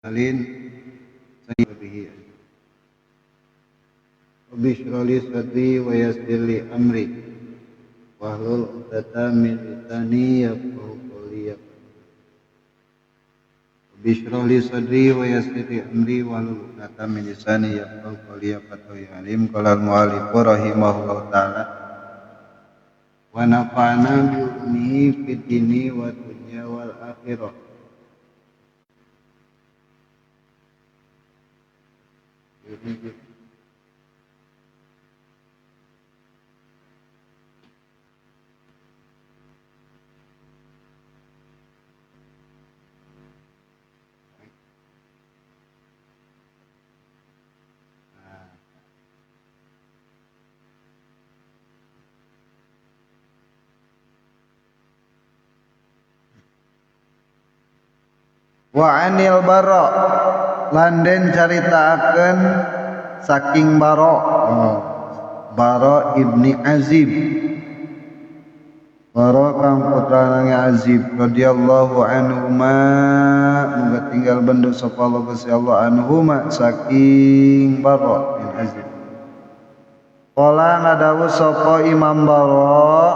Alin bihi Rabbi shrah li sadri wa yassir li amri wahlul 'uqdatam min lisani yafqahu qawli. Rabbi shrah li sadri wa yassir li amri wahlul 'uqdatam min lisani yafqahu qawli. Fathu alim qala al-mu'allif rahimahullahu taala wa nafa'ana bi ulumihi fid dini wa dunya wal akhirah. Wa anil Bara lan den caritaakeun saking Bara, Bara ibni Azib, Bara kang putrana Azib radhiyallahu anhuma, muga tinggal bendu sapa Allah Gusti Allah anhuma saking Bara bin Azib. Qala ngadawuh sapa Imam Bara,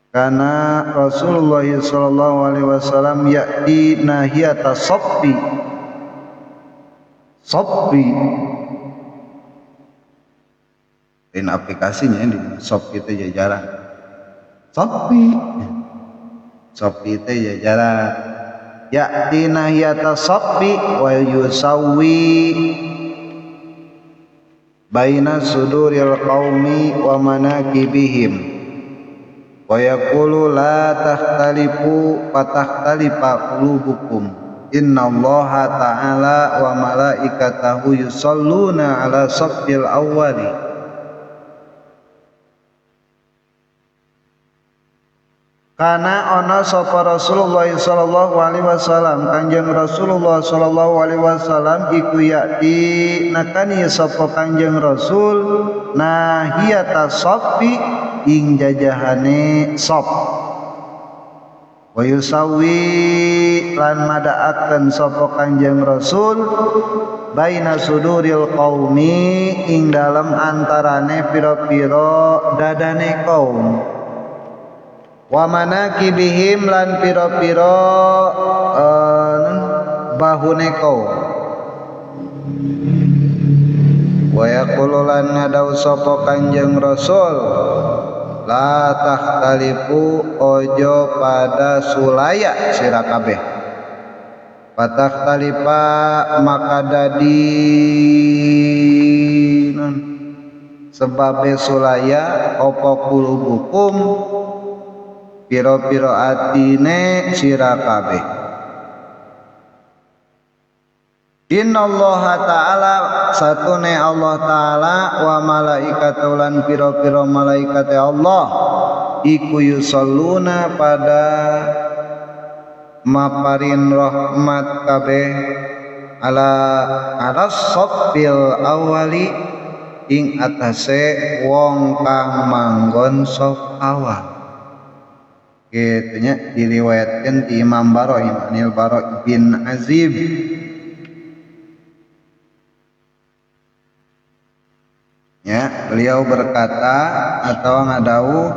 karena Rasulullah sallallahu alaihi wasallam ya'ti nahiyata soppi soppi in aplikasinya di sop itu jajaran soppi soppi itu jajaran ya'ti nahiyata soppi wa yusawwi baina suduril qaumi wa manakibihim wa yaqulu la takhtalifu fatakhtalifa qulubukum innallaha ta'ala wa malaikatahu yusalluna ala saffil awwali. Kana ana sapa Rasulullah sallallahu alaihi wasallam, Kanjeng Rasulullah sallallahu alaihi wasallam iku yakti nakani sapa Kanjeng Rasul nahiyata saffi ing jajahane sop wa yusawi lan madaaken sapa Kanjeng Rasul baina suduril qaumi ing dalem antarane pira-pira dadane kaum wa manakibihim lan pira-pira bahune kaum wa yaqulu lan nadaw sapa Kanjeng Rasul la takhtalifu ojo pada sulaya sira kabeh fatakhtalifa maka dadi sebabe sulaya apa kulubukum pira-pira atine sira kabeh. Innallaha ta'ala satune Allah ta'ala wa malaikatu lan pira-pira malaikate Allah iku yusalluna pada maparin rahmat kabeh ala saffil awali ing atase wong kang manggon saf awal. Gitunya diriwayatkan di Imam Bara, Imam Bara bin Azib. Ya, beliau berkata atau ngadau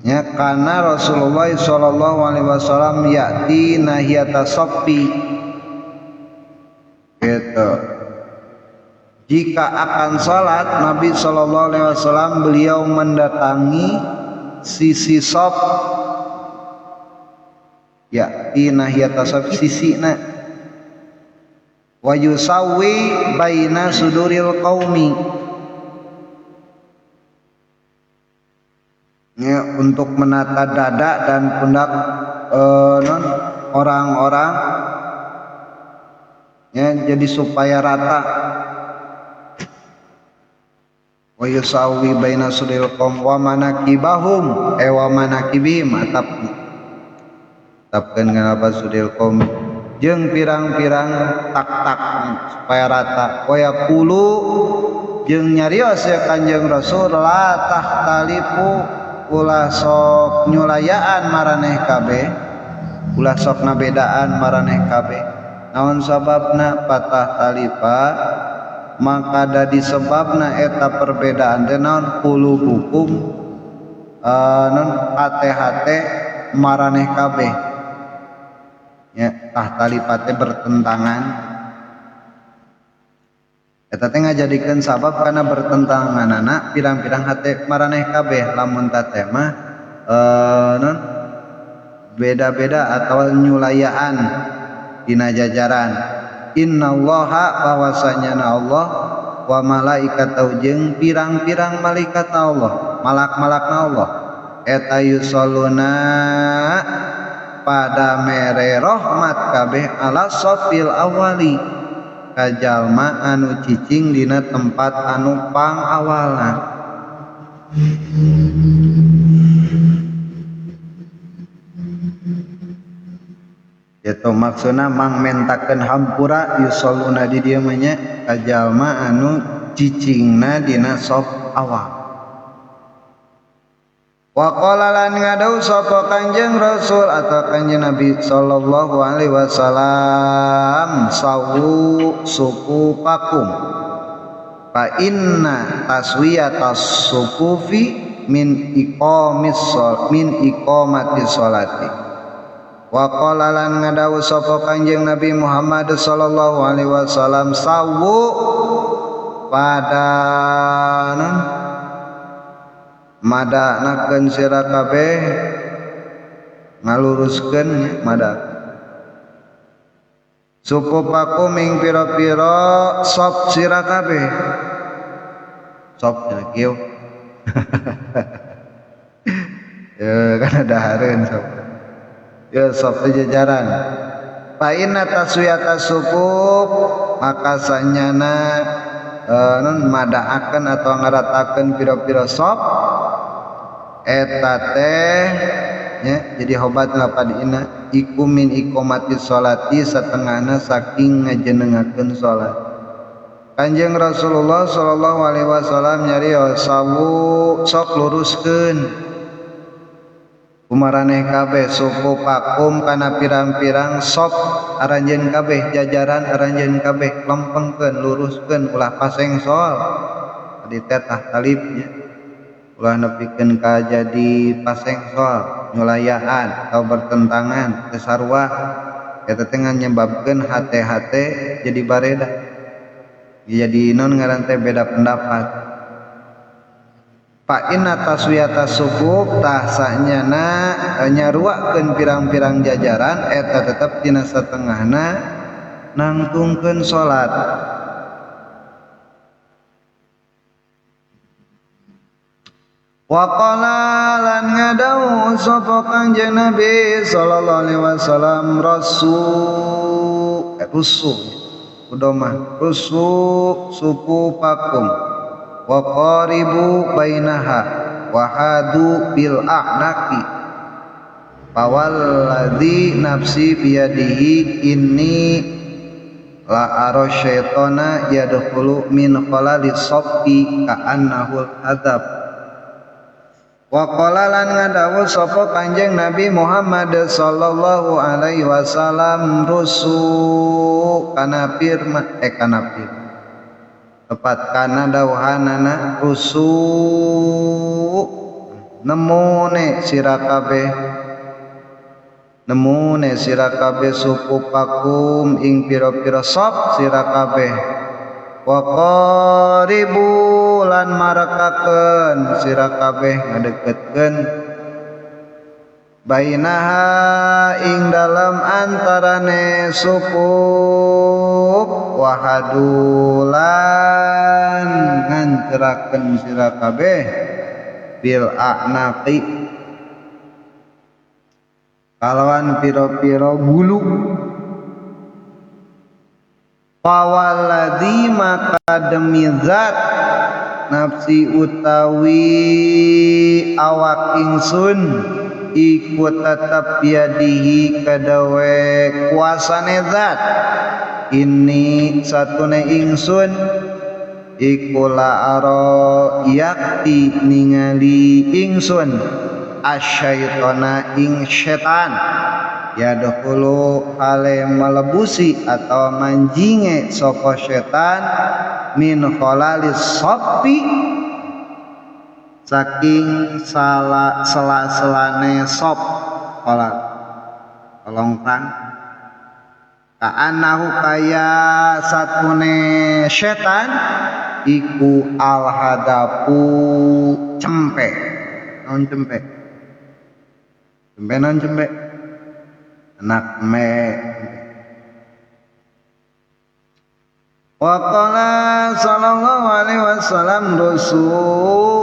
ya, karena Rasulullah sallallahu alaihi wasallam ya'ti nahiyata saffi gitu. Jika akan salat Nabi sallallahu alaihi wasallam beliau mendatangi sisi sop ya'ti nahiyata saffi sisina wa yusawi baina suduril qaumi ya, untuk menata dada dan pundak orang-orang ya, jadi supaya rata. Wa yusawi baina suduril qaum wa manakibahum wa manakibihim atap tapkeun ngapa suduril qaum jeung pirang-pirang tak-tak supaya rata. Wa yaqulu jeung nyarios ya Kanjeng Rasul la tahtalifu ulah sok nyulayaan maraneh kabeh Ulah sok nabedaan maraneh kabeh. Naon sababna patah talipa maka dadi sebabna eta perbedaan teh naon qulubukum non hate-hate maraneh kabeh. Ya, tah talipa teh bertentangan. Eta teh ngajadikeun sabab kana bertentanganana pirang-pirang hate maraneh kabeh lamun teh mah non beda-beda atau nyulayaan dina jajaran. Innallaha bahwasanya Allah wa malaikatahu jeung pirang-pirang malaikat Allah, malak-malakna Allah eta yusalluna pada mere rahmat kabeh ala safil awali kajalma anu cicing dina tempat anu pangawalna. Itu maksudna mangmentakeun hampura yusalluna di dieu mah nya kajalma anu cicingna dina saf awal. Wa qala lan ngadau sapa Kanjeng Rasul atau Kanjeng Nabi sallallahu alaihi wasallam sawu sukupakum fa inna taswiyatas sukufi min iqamis min iqamati sholati. Wa qala lan ngadau sapa Kanjeng Nabi Muhammad sallallahu alaihi wasallam sawu pada madanakeun sira kabeh ngaluruskeun mada suku paku ming pira-pira sop sira kabeh sop kieu ya kan ada hareun sop ya sop jajaran fa inna taswiyata sukuf maka sanyana non madaakeun atau ngaratakeun pira-pira sop eta teh ya jadi hobat lapad ina iku min iqamati sholati satengahna saking ngajenengakeun salat. Kanjeng Rasulullah sallallahu alaihi wasallam nyarios sawu sok luruskeun kumaraneh kabeh suku pakum kana pirang-pirang sop aranjeun kabeh jajaran aranjeun kabeh lempengkeun luruskeun ulah pasengsol tadi teh tah talibnya ulah nepikeun ka jadi pasengsol nyulayaan atau bertentangan teu sarua eta teh nyebabkeun hate-hate jadi bareda jadi non ngaran teh beda pendapat. Fa inna taswiyata sukuf tah sanyana nyaruakeun pirang-pirang jajaran eta tetep dina satengahna nangtungkeun salat. Wa qala lan ngadau sapa Kanjeng Nabi sallallahu alaihi wasallam rusu udomah rusu suku pakum wa qaribu bainaha wa hadu bil a'naqi fawalladzi nafsi biyadihi inni la ara syaitana yadkhulu min khalalis saffi ka'annahu al-adzab. Wa qala lan ngadawu sapa Kanjeng Nabi Muhammad sallallahu alaihi wasallam rusu kana firman kana firman tepat kana dawuhanana rusu nemune sira kabeh nemune sira kabeh suku pakum ing pira-pira sop sira kabeh wa qaribu lan marekakeun sira kabeh ngadeketkeun bainaha ing dalem antarane sukuf wahadulan ngancerakeun sira kabeh bil a'naqi kalawan pira-pira gulu. Fawalladzi maka demi zat nafsi utawi awak ingsun iku tetep biadihi kadawe kuasane zat ini satune ingsun iku la ara yakti ningali ingsun asyaitona ing setan Yadkhulu hale melebusi atau manjinge sapa setan min kholalis sopi saking sala sela-selane sop kholal kolongkrang ka'annahu kaya satune setan iku alhadapu cempe naon cempe cempe naon cempe anak me. Wa qala sallallahu alaihi wasallam rasul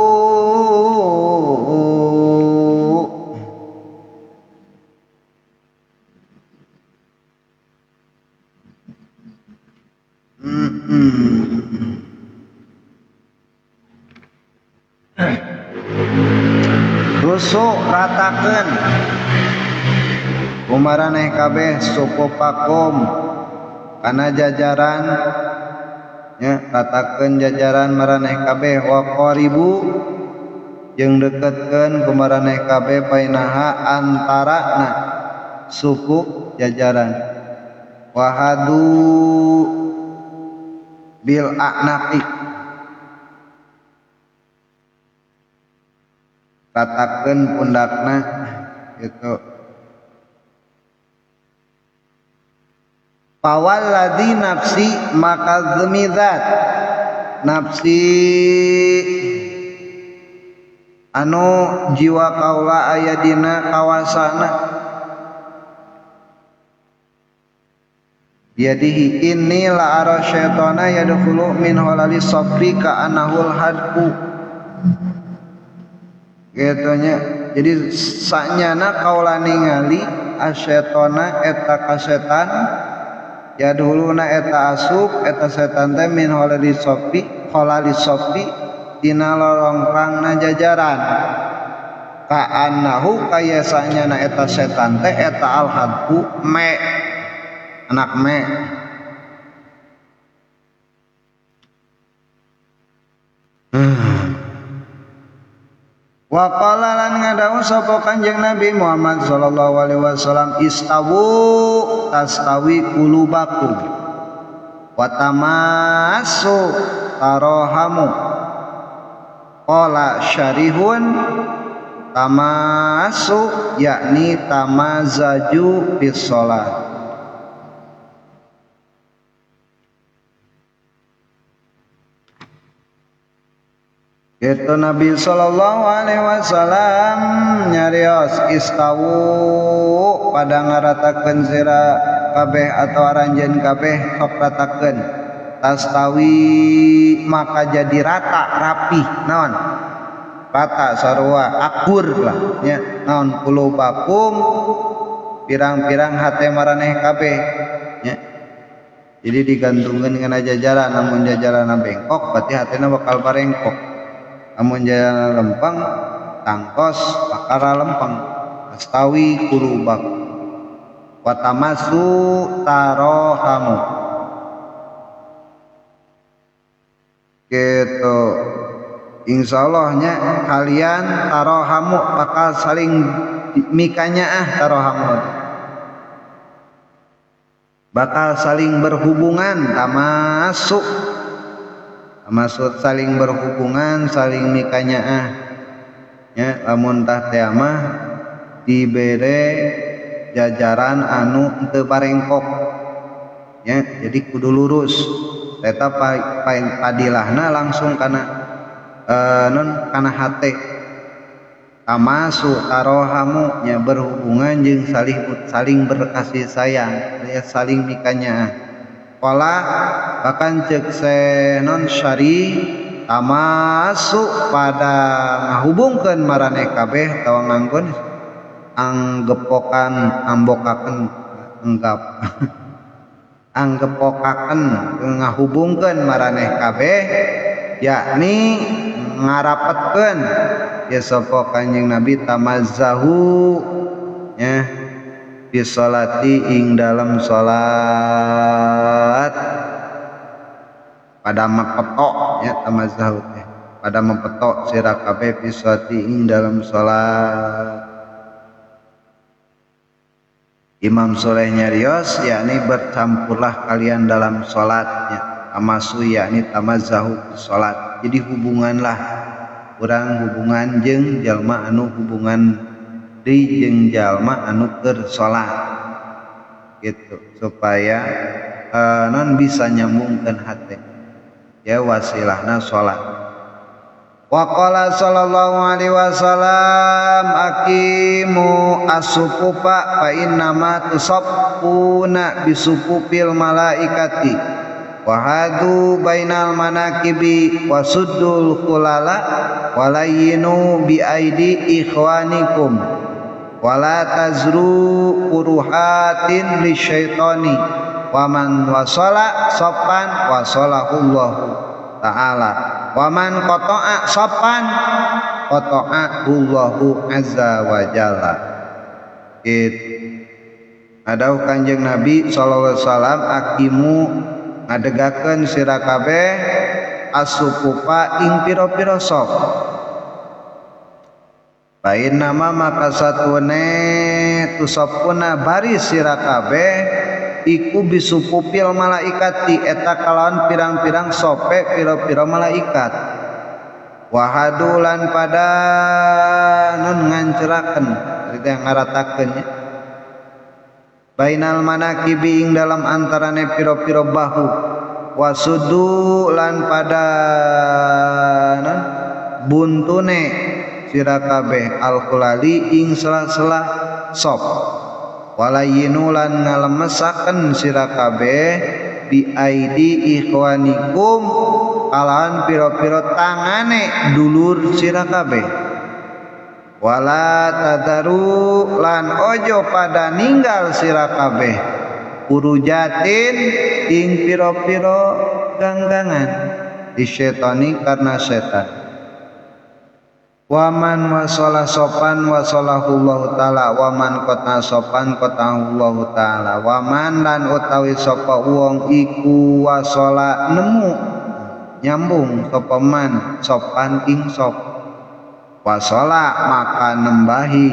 rusuk ratakeun kumaraneh kabeh suku pakum kana jajaran nya ratakeun jajaran maraneh kabeh wa qaribu jeung deketkeun kumaraneh kabeh bainaha antarana suku jajaran wahadu bil a'naqi ratakeun pundakna gitu. Fawalladzi nafsi maka demi zat nafsi anu jiwa kaula aya dina kawasana biadihi inni la ara syaitana yadkhulu min halali sabri ka anahul hadku gitu nya. Jadi sanyana kaula ningali asyaitana eta kasetan yadhuluna eta asup eta setan teh min halali sopi dina lolongkrangna jajaran ka'annahu kaya sanyana eta setan teh eta alhadku me anak me. Wa qala lan ngadawuh sapa Kanjeng Nabi Muhammad sallallahu alaihi wasallam istawu tastawi qulubakum wa tamassu tarohamu qala syarihun tamassu yakni tamazaju bis shalah. Itu Nabi sallallahu alaihi wasallam nyarios istawu pada ngaratakeun sira kabeh atau aranjeun kabeh sok ratakeun tastawi maka jadi rata rapi naon rata sarua akur lah nya naon qulubakum pirang-pirang hate maraneh kabeh nya. Jadi digantungkeun kana jajaran lamun jajaranna bengkok berarti hatena bakal barengkok. Amun jalan lempeng tangkos bakara lempeng astawi qulubak wa tamassu tarohamu gitu. Insyaallah nya kalian tarohamu bakal saling mikanya ah tarohamu bakal saling berhubungan tamasuk maksud saling berhubungan saling mikanya ah ya lamun tah teh mah dibere jajaran anu teu barengkok ya jadi kudu lurus eta padilahna langsung kana non kana hate tamasu tarohamu nya berhubungan jeung saling berkasih sayang ya saling mikanya ah. Qala bahkan cek non syari tamasuk pada ngahubungkeun maraneh kabeh tawa nganggon anggepokan ambokaken enggap anggepokaken ngahubungkeun maraneh kabeh yakni ngarapetkeun ya sapa Kanjeng Nabi tamazzahu ya fi sholati ing dalam salat pada mepetok ya tamazzahu teh pada mepetok sira kabeh fi sholati ing dalam salat. Imam Soleh nyarios yakni bercampurlah kalian dalam salatnya tamasu yakni tamazzahu salat. Jadi hubunganlah urang hubungan jeung jalma anu hubungan deui jeung jalma anu keur salat gitu supaya non bisa nyambungkeun hate ya wasilahna salat. Wa qala sallallahu alaihi wasallam aqimu as-sufufa fa innama tusaffuna bisufufil malaikati wa hadu bainal manakibi wa suddul khulala wa layyinu bi aidi ikhwanikum wa la tazru uruhatin lisyaitani wa man wasala sopan wasalahullahu ta'ala wa man qata'a sopan qata'a Allahu azza wa jalla. Gitu. Adauh Kanjeng Nabi sallallahu alaihi wasallam akimu ngadegakeun sira kabeh as-sufufa ing pira-pira sop. Lain nama maka satune tusafuna baris sira kabeh iku bisupupil malaikati eta kalawan pirang-pirang sope pira-pira malaikat. Wahadulan pada nun ngancerakeun eta ngaratakeun nya. Bainal manakibi ing dalam antarane pira-pira bahu wasudu lan pada nun buntune sira kabeh alqulali ing sela-sela sop. Walayinu lan ngalemesaken sira kabeh bi aidi ikhwanikum kalawan pira-pira tangane dulur sira kabeh. Wala tadaru lan ojo pada ninggal sira kabeh urujatin ing pira-pira ganggangan disyetani karena setan. Waman wasolah sopan wasolahullahu ta'ala waman kota sopan kotahullahu ta'ala waman lan utawi sapa wong iku wasola nemu nyambung sapa man sopan ing sop wasola maka nembahi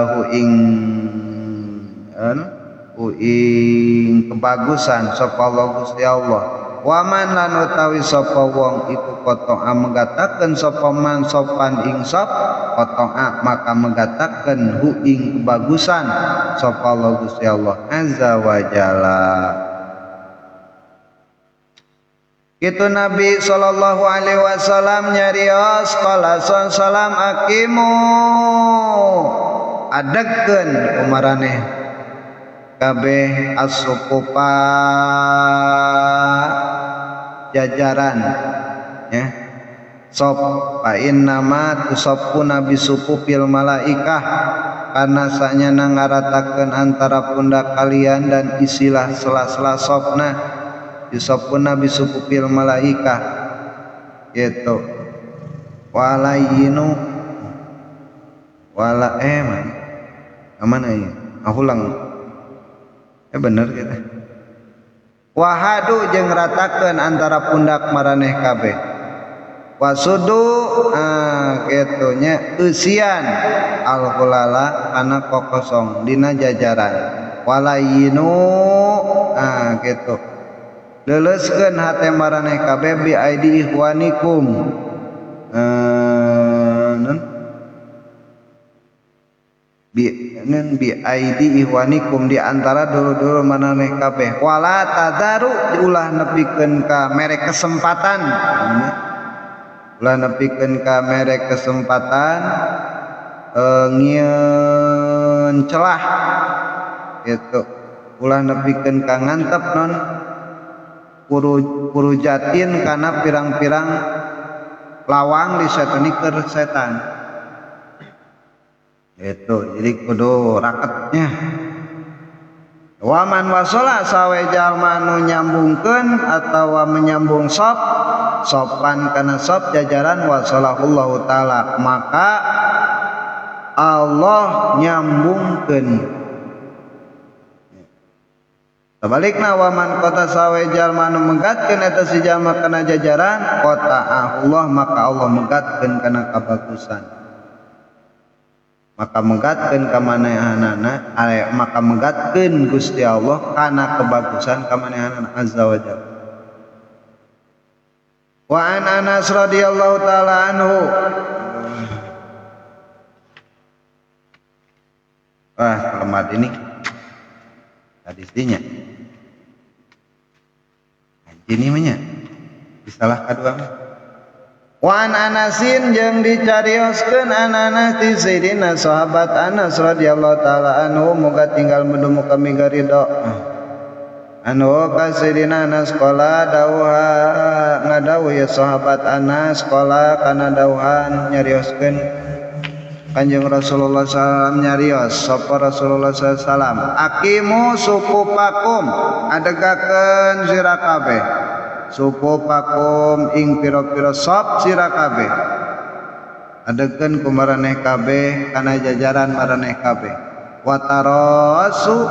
hu ing kebagusan sapa Allah Gusti Allah. Waman lan utawi sapa wong iku qata'a megatakeun sapa man sopan ing sop qata'a maka megatakeun hu ing kebagusan sapa Allah Gusti Allah azza wa jalla. Kitu Nabi sallallahu alaihi wasallam nyarios qala salam akimu adegkeun kumaraneh kabeh as-sufufa jajaran ya sop fa innama tusaffuna bisufufil malaikah karena sanyana ngaratakeun antara pundak kalian dan isilah sela-sela sopna tusaffuna bisufufil malaikah gitu walayinu wala mana ya ulang bener gitu. Wahadu jeung ratakeun antara pundak maraneh kabeh. Wasudu kitu nya eusian alqulala kana kokosong dina jajaran. Walayinu kitu. Leuleuskeun hate maraneh kabeh bi aidi ikhwanikum. Bi aidi ihwanikum di antara dulur-dulur maneh kabeh. Wala tadaru ulah nepikeun ka mere kesempatan. Ulah nepikeun ka mere kesempatan ngieun celah gitu. Ulah nepikeun ka ngantep non kurujatin kana pirang-pirang lawang di setani keur setan. Itu jadi kudu raketnya. Waman wasola sawe jalma nu nyambungkeun atawa menyambung sop sopan kana sop jajaran wasolahullahu taala maka Allah nyambungkeun. Sabalikna waman kota sawe jalma nu megatkeun eta si jalma kana jajaran kota Allah maka Allah megatkeun kana kabagusan. Maka megatkeun ka manehanana, maka megatkeun Gusti Allah kana kebagusan ka manehanana azza wa jalla. Wa an Anas radhiyallahu taala anhu. Wah, kelemat ini hadisnya. Ini mah nya disalah kadua mah. Wa an Anasin jeung dicarioskeun Anas ti Sayyidina sahabat Anas radhiyallahu taala anhu moga tinggal mendumu kami garido. Anu ka Sayyidina Anas qala dawuha ngadawuh ya sahabat Anas qala kana dawuhan nyarioskeun Kanjeng Rasulullah sallallahu nyarios sapa Rasulullah sallallahu alaihi wasallam aqimu sufufakum adegakeun sira kabeh sufufakum ing pira-pira sop sira kabeh adegeun ku maraneh kabeh kana jajaran maraneh kabeh watarasu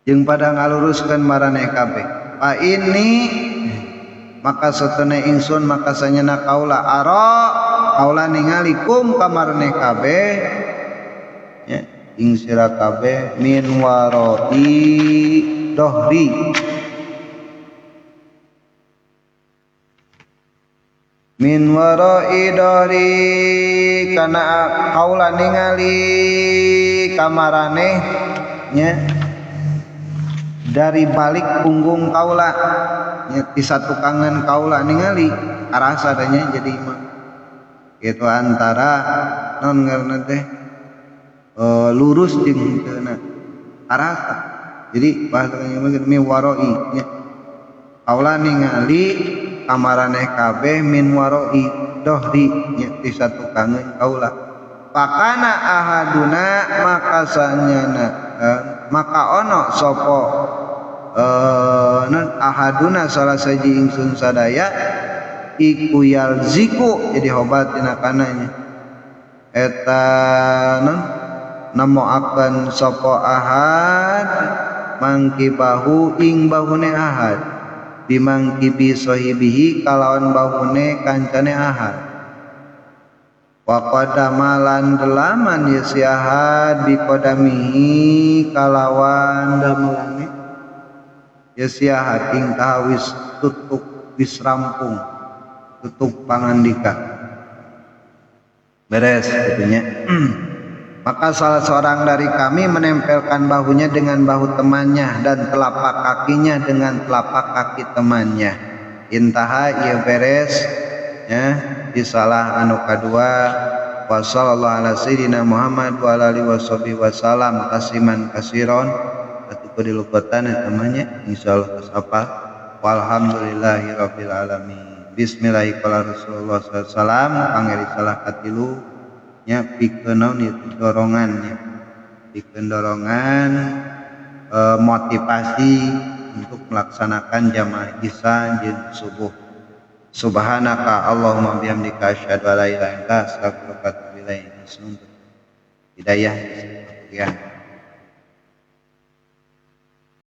jeung pada ngaluruskeun maraneh kabeh fa ini maka satene ingsun maka sanyana kaula ara kaula ningali kum ka maraneh kabeh nya ing sira kabeh min waroi dohri min waroi dohri kana kaula ningali ka maraneh nya dari balik punggung kaula nya di satukangan kaula ningali arasa adanya jadi imam itu antara non ngaranna teh lurus jeung henteu arasa. Jadi bahasanya mah mi waroi nya kaula ningali ka maraneh kabeh min waroi dohri nya di satukangan kaula pakana ahaduna maka sanyana maka ono sapa non ahaduna salah siji ingsun sadaya iku yalziku jadi hobat dina kananya eta non nemoakeun sapa ahad mangkibahu ing bahune ahad bimangkibi sahibihi kalawan bahune kancane ahad wa qadama lan delaman ya si ahad biqadamihi kalawan damelane ya si ahad ing wis tutuk wis rampung tutup pangandika beres gitunya. Maka salah seorang dari kami menempelkan bahunya dengan bahu temannya dan telapak kakinya dengan telapak kaki temannya. Intaha ieu beres ya disalah anu kadua. Wa sallallahu ala sayyidina Muhammad wa ala alihi washabihi wasallam tasliman kasiron. Atuh dilupetan eta mah nya insyaallah kasapa. Walhamdulillahirabbil alamin. Bismillahirrahmanirrahim. Rasulullah sallallahu alaihi wasallam pangeri salah katilu nya pikeun naon ieu dorongannya pikeun dorongan motivasi untuk melaksanakan jamaah isya jeung subuh. Subhanaka Allahumma bihamdika asyhadu an la ilaha illa anta astaghfiruka wa atubu ilaik. Hidayah ya.